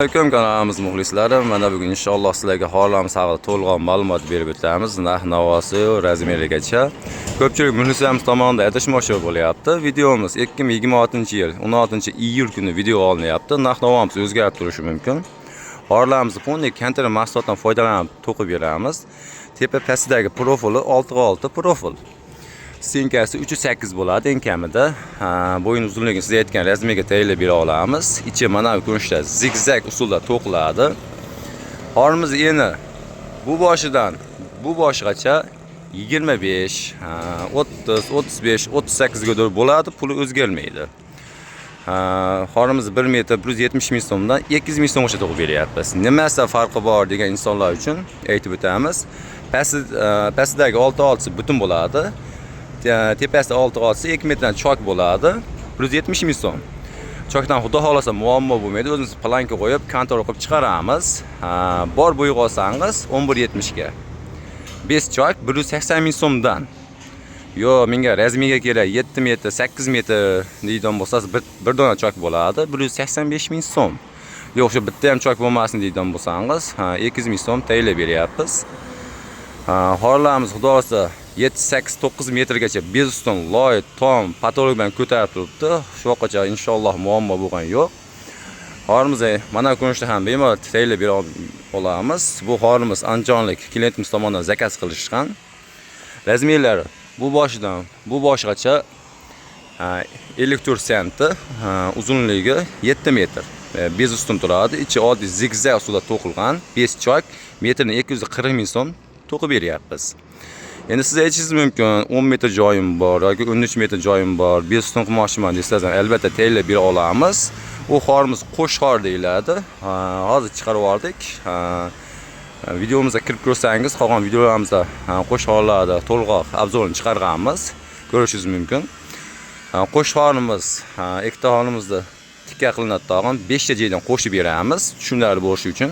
Alaykum kanalimiz muxlislari. Mana bugun inshaalloh sizlarga xorlarimiz haqida to'liq ma'lumot berib o'tamiz. Narx navosi, razmerigacha. Ko'pchilik muxlislarimiz tomonidan adashmoqchi bo'lyapti. Videomiz 2026-yil 16-iyul kuni video olinyapti. Narx navomiz o'zgarib turishi mumkin. Xorlarimizni полный konteyner mahsulotdan foydalanib to'qib beramiz. Tepa pastidagi profili 6x6 profil. Стенка si 3.8 bo'ladi eng kamida. Bo'yin uzunligini siz aytgan razmerga tayyorlab bera olamiz. Ichi mana bu ko'rinishda zigzag usulda to'qiladi. Xorimiz eni bu boshidan bu boshigacha 25, 30, 35, 38 ga to'g'ri bo'ladi, puli o'zgarmaydi. Xorimiz 1 metr 170 ming so'mdan 200 ming so'mgacha to'qib beryapmiz. Nimasi farqi bor degan insonlar uchun aytib o'tamiz. Pastidagi 6 6 butun bo'ladi. Tepasida 6 6 2 metrdan chok bo'ladi. 170 ming so'm. Chokdan xudo xohlasa muammo bo'lmaydi. O'zimiz планка qo'yib, контур qilib chiqaramiz. Bor bo'yiga olsangiz 11.70 ga. 5 chok 180 ming so'mdan. Yo, menga razmerga kerak 7 metr, 8 metr deydigan bo'lsangiz, bir dona chok bo'ladi 185 ming so'm. Yo'q, shu bitta ham chok bo'lmasin deydigan bo'lsangiz, 200 ming so'm tayyorlab beryapmiz. Xorlarimiz xudo xohlasa 7, 8, 9 metrgacha без ustun, loy, tom, потолок bilan ko'tarib turibdi. Shu vaqtgacha inshaalloh muammo bo'lgan yo'q. Xorimiz mana ko'rinishda ham bemalol tayyorlab bera olamiz. Bu xorimiz andijonlik klientimiz tomonidan заказ qilishgan. Razmerlari bu boshidan bu boshigacha 54 santi, uzunligi 7 metr. Без ustun turadi. Ichi oddiy zigzag usulda to'qilgan. 5 chok metrini 240 ming so'm to'qib beryapmiz. Endi siz aytishingiz mumkin, 10 metr joyim bor yoki 13 metr joyim bor, 5 ustun qilmoqchiman desangiz ham albatta tayyorlab bera olamiz. U xorimiz qo'sh xor deyiladi. Hozir chiqarib yubordik. Videomizga kirib ko'rsangiz, qolgan videolarimizda qo'sh xorlarda to'liqroq обзор ini chiqarganmiz. Ko'rishingiz mumkin. Qo'sh xorimiz, ikkita xorimizni tikka qilinadi tog'in 5 ta joydan qo'shib beramiz, tushunarli bo'lishi uchun.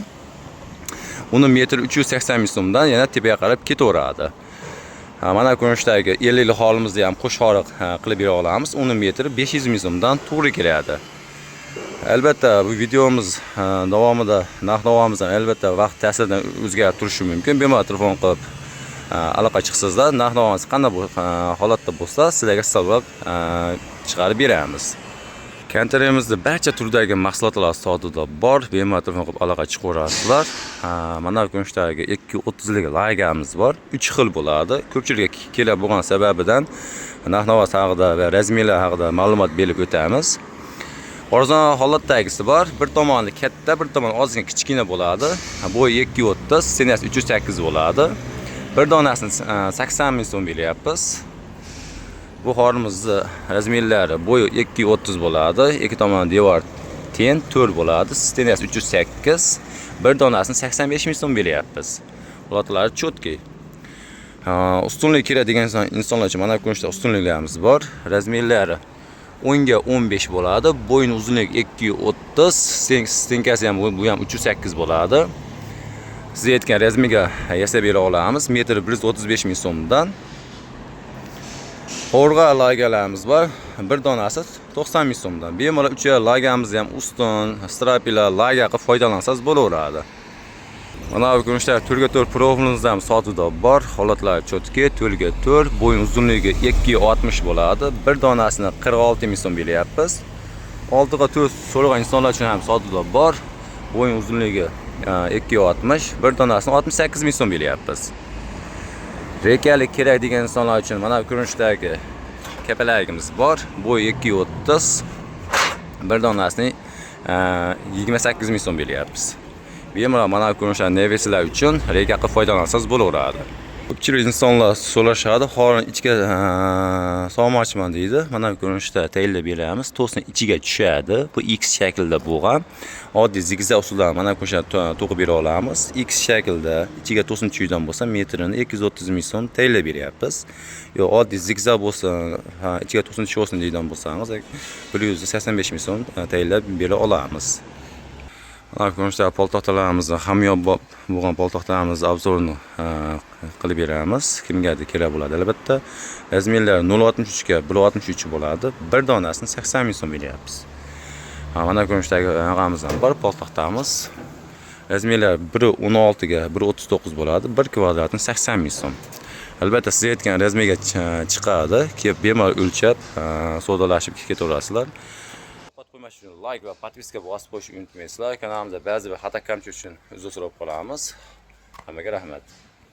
Uni metr 380 ming so'mdan yana tepaga qarab ketaveradi. Mana ko'rinishdagi 50 lik xorimizni ham qo'sh xori qilib bera olamiz. Uni metri 500 ming so'mdan to'g'ri keladi. Albatta bu videomiz davomida narx navomiz ham albatta vaqt ta'siridan o'zgarib turishi mumkin. Bemalol telefon qilib aloqa chiqsangizlar, narx navomiz qanday holatda bo'lsa, sizlarga hisoblab chiqarib beramiz. Konteynerimizda barcha turdagi mahsulotlar sotuvda bor. Bemalol telefon qilib aloqa chiqaverasizlar. Mana bu ko'rinishdagi 2.30 lik лага miz bor. 3 xil bo'ladi. Ko'pchilikka kerak bo'lgan sababidan narx-navo haqida va razmerlar haqida ma'lumot berib o'tamiz. Arzon holatdagisi bor. Bir tomoni katta, bir tomoni ozgina kichkina bo'ladi. Bo'yi 2.30, стена si 308 bo'ladi. Bir donasini 80 ming so'm beryapmiz. Bu xorimizni razmerlari bo'yi 2.30 bo'ladi. Ikki tomoni devor ten 4 bo'ladi. Стена si 308. Bir donasini 85 ming so'm beryapmiz. Holatlari чёткий. Ustunlik kerak degan insonlar uchun mana bu ko'rinishda ustunliklarimiz bor. Razmerlari 10 ga 15 bo'ladi. Bo'yin uzunligi 2.30, стенка si ham bu ham 308 bo'ladi. Siz aytgan razmerga yasab bera olamiz. Metr 135 ming so'mdan. Qo'rg'a лага larimiz bor. Bir donasi 90 ming so'mdan. Bemalol 3 лага mizni ham ustun, стропила, лага qilib foydalansangiz bo'laveradi. Mana bu ko'rinishda 4 ga 4 profilimiz ham sotuvda bor. Holatlari чёткий, 4 ga 4, bo'yin uzunligi 2.60 bo'ladi. Bir donasini 46 ming so'm beryapmiz. 6 ga 4 so'ragan insonlar uchun ham sotuvda bor. Bo'yin uzunligi 2.60, bir donasini 68 ming so'm beryapmiz. Рейка lik kerak degan insonlar uchun mana bu ko'rinishdagi kapalagimiz bor. Bo'yi 2.30, bir donasini 28 ming so'm beryapmiz. Bemalol mana bu ko'rinishlar навес lar uchun рейка qilib foydalansangiz bo'laveradi. Ko'pchilik insonlar so'rashadi, xorin ichga solmoqchiman deydi. Mana bu ko'rinishda tayyorlab beramiz. To'sni ichiga tushadi. Bu X shaklida bo'lgan. Oddiy zigzag usulda mana bu ko'rinishda to'qib bera olamiz. X shaklda ichiga to'sin tushadigan bo'lsa, metrini 230 ming so'm tayyorlab beryapmiz. Yo, oddiy zigzag bo'lsin, ichiga to'sin tushsin deydigan bo'lsangiz, 185 ming so'm tayyorlab bera olamiz. Mana ko'rinishda poltoxtalarimizni, hamyob bo'lgan poltoxtalarimizni обзор ini qilib beramiz. Kimgadir kerak bo'ladi albatta. Razmerlari 0.63 ga 1.63 bo'ladi. Bir donasini 80 ming so'm beryapmiz. Mana ko'rinishdagi anaqamiz ham bor, poltaxtamiz. Размер lar 1.16 ga 1.39 bo'ladi. 1 kvadratini 80 ming so'm. Albatta, siz aytgan размер ga chiqadi. Kelib bemalol o'lchab, savdolashib ketaverasizlar. Ovqat qo'ymash uchun layk va подписка bosib qo'yishni unutmaysizlar. Kanalimizda ba'zi bir xato kamchilik uchun uzr so'rab qolamiz. Hammaga rahmat.